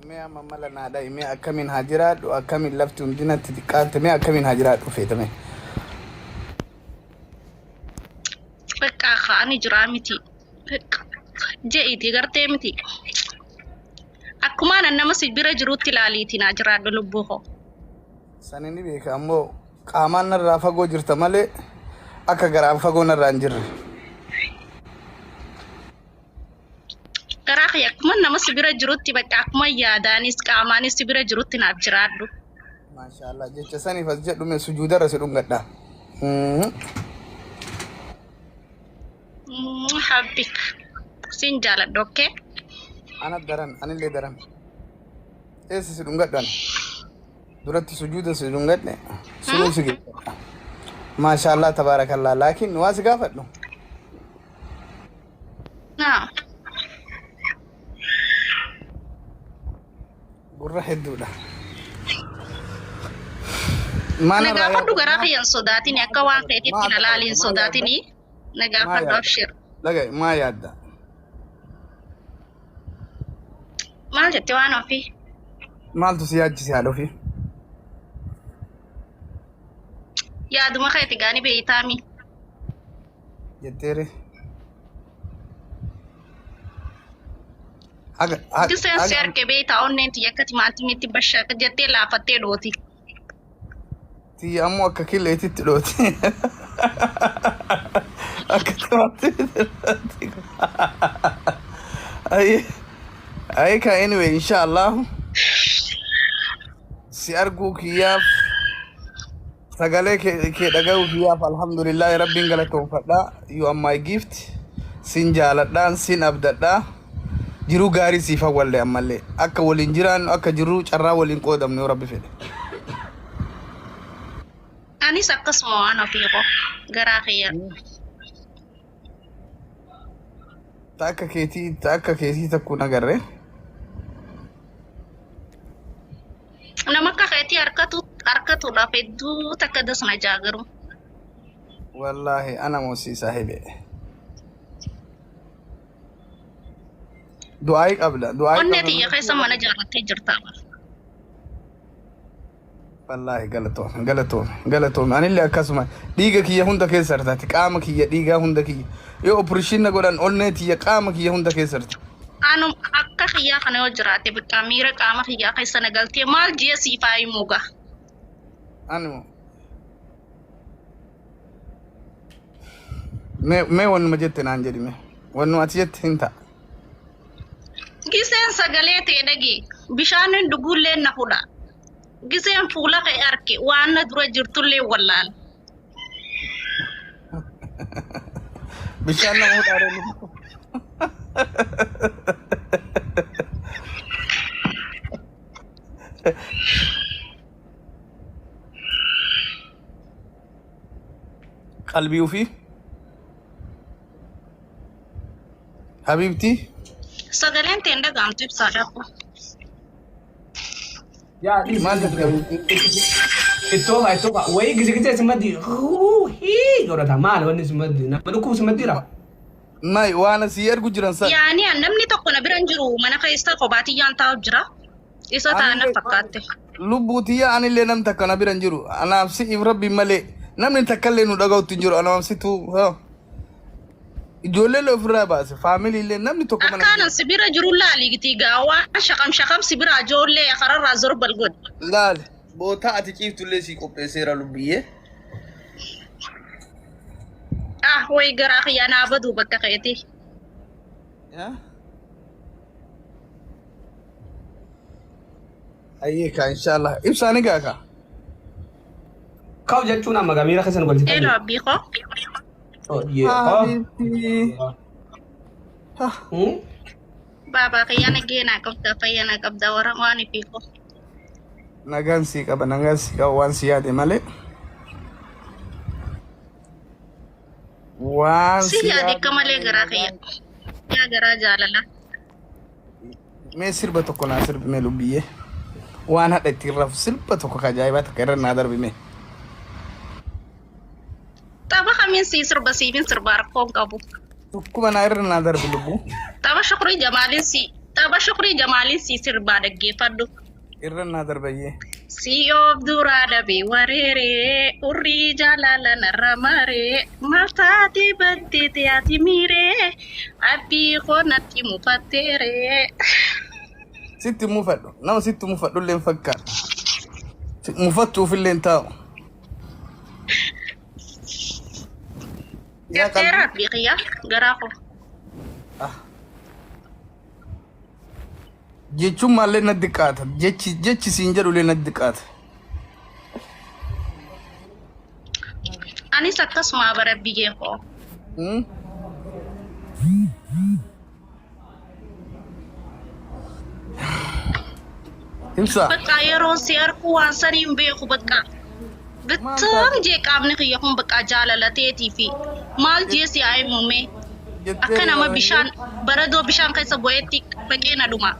Mee amma mala naa dhahi mee akkamiin haa jiraadhu akkamiin lafti hundi natti xiqqaatte mee akkamiin haa jiraadhu feeta mee. Bakka ani jiraa miti. Je'iiti gartee miti. Akkumaan an nama si bira jirutti ilaaliiti naa jiraadhu lubbuu koo. Sani ni beeka ammoo qaamaan narraa fagoo jirta malee akka garaan fagoo narraa hin jirre. Garaa kiyya akkuma nama si bira jirutti bakka akkuma yaadaanis qaamaanis si bira jirutti naaf jiraadhu. Maashaallah jecha saniif as jedhu mee sujuudarra si dhungadha. Habbik sin jaaladha okkee. Ana daran anillee daran. Eessa si dhungadhu ani? Duratti sujuuda si dhungadhe sunuu si geessadha. Maashaallah tabaarakallah laakiin waa si gaafadhu. Naa. Gurra hedduudha. Na Maal irraa gaafadhu yaadda? garaa kiyya hin sodaatini akka waan feetitti Maa na laali hin maa yaadda? sodaatini na Maa gaafadhu yaadda? abshir. Dhaga'i maa yaadda? Maal jette waan ofii? Maaltu si yaachise haadha ofii? Yaaduma keeti gaani beeytaami. Jetteere. Haga haga Giseen si haga arge beeytaa onneen tiyya akka timaatimiitti bashaaka jettee laafattee dhooti. Tiyya ammoo akka killeetitti dhooti. Akka timaatimiitti dhooti. Ayi ayi ka anyway inshallah si arguu kiyyaaf sagalee kee kee dhaga'uu kiyyaaf alhamdulillah rabbiin galatoomfadha. You are my gift. Sin jaaladhaan sin abdadha. Jiruu gaarii siif hawwalle ammallee akka waliin jiraannu akka jiruu carraa waliin qoodamnu yoo rabbi fedhe. Anis akkasuma waan ofii koo garaa kiyya. Ta akka keetii ta akka keetii takkuu nagarre. Nama akka keetii harkatu harkatuudhaaf hedduu takka dasna jaagaru. Wallaahi ana moo si saahibe. Du'aayii qabda du'aayii Onnee qabda tiyya keessa mana ijaarrattee jirta. Wallaahi galatoome galatoome galatoome anillee akkasuma dhiiga kiyya hunda keessa jirtaati qaama kiyya dhiigaa hunda kiyya yoo operation na godhan onnee tiyya qaama kiyya hunda keessa jirti. Anum akka kiyyaa kana yoo jiraate bakka miira qaama kiyyaa keessa na galtee maal ji'a siif haa himu gaa. Ani moo mee mee wannuma jette naan jedhi mee wannuma ati jette hin ta'a. Giseen sagalee ta'e dhagi bishaanin dhuguullee na hudha. Giseen fuula kee arke waan na dura jirtullee wallaala. Bishaan nama hudhaa reellu. Qalbii ofii. Habiibtii. Sagaleen ta'e hin dhaga'amtu ibsaadha. Yaa dhiisi. Maal jette habiibtii? Ittoo haa ittoo haa wayii gise gise si maddi hii godhata maali wanni si maddi nama dhukkubu si maddiira. May waan asii ergu jiran san. Yaani an namni tokko na bira hin jiru mana keessa kophaatiyyaan taa'u jira. Isa ta'a na Anillee fakkaatte. lubbuu tiyya anillee nam takka na bira hin jiru. Anaaf si'iif rabbiin malee namni takka illee nu dhaga'utti hin jiru. Anaaf situ ijoollee illee ofirraa baase faamilii illee namni tokko mana hin Akkaanan jiru. si bira jiru laaliitii gaa waan shaqam shaqam si bira ijoollee kararraa zorbal godhi. Laali bootaa ati ciiftu illee sii qopheesseera lubbiyyee. Ah wayi garaa kiyyaa naa baduu bakka keetii. Yaa? Ayyee kaa inshallah. Ibsaa ni gaa kaa. Kaw jechuun amma gamiira keessa nu galchitanii. Elo abbii koo. Oh, yeah. Habiibtii. Ha. Hmm? Baabaa kiyyaa nagee naa qabda fayyaa naa qabda warra waan ifii koo. Nagaan sii qaba nagaan sii qaba waan si yaade malee. Waan Si si yaade yaade akka malee malee garaa kiyya. nagaan Yaa garaa jaalala. Mee sirba tokko naa sirbi mee lubbiyyee. Waan hadha ittiin rafu sirba tokko ka ajaa'ibaa takka irra naa darbi mee. Tapha kamiin sii sirba siifin sirba rakkoon qabu. Tokkuma naa irra naa darbi lubbuu. Tapha shukurii jamaaliin sii. Tapha Shukrii Jamaaliin sii sirbaa dhaggeeffadhu. Irra naa darbayyee. Si of duraa dhabe wareeree urrii jaalala narra maree maal taatee baddee ati miiree abbii koo natti mufatteeree. Sitti mufadhu. Nama sitti mufadhu illee hin fakkaatu. Mufattuuf illee hin taa'u. Yaa Gartee qalbii. Rabbii kiyya garaa koo. Ah. Jechuun maallee natti xiqqaata. Jechi jechi siin jedhu illee natti xiqqaata. Anis akkasuma bara biyyee koo. Ibsa. Bakka yeroon si arku waan sanii hin beeku bakka. Maal Bittam taate? jee qaamni kiyya kun bakka jaalala teetii fi maal jee si haa himume. Jettee Akka nama rifatamee bishaan baradoo bishaan keessa bu'eetti baqee na dhuma.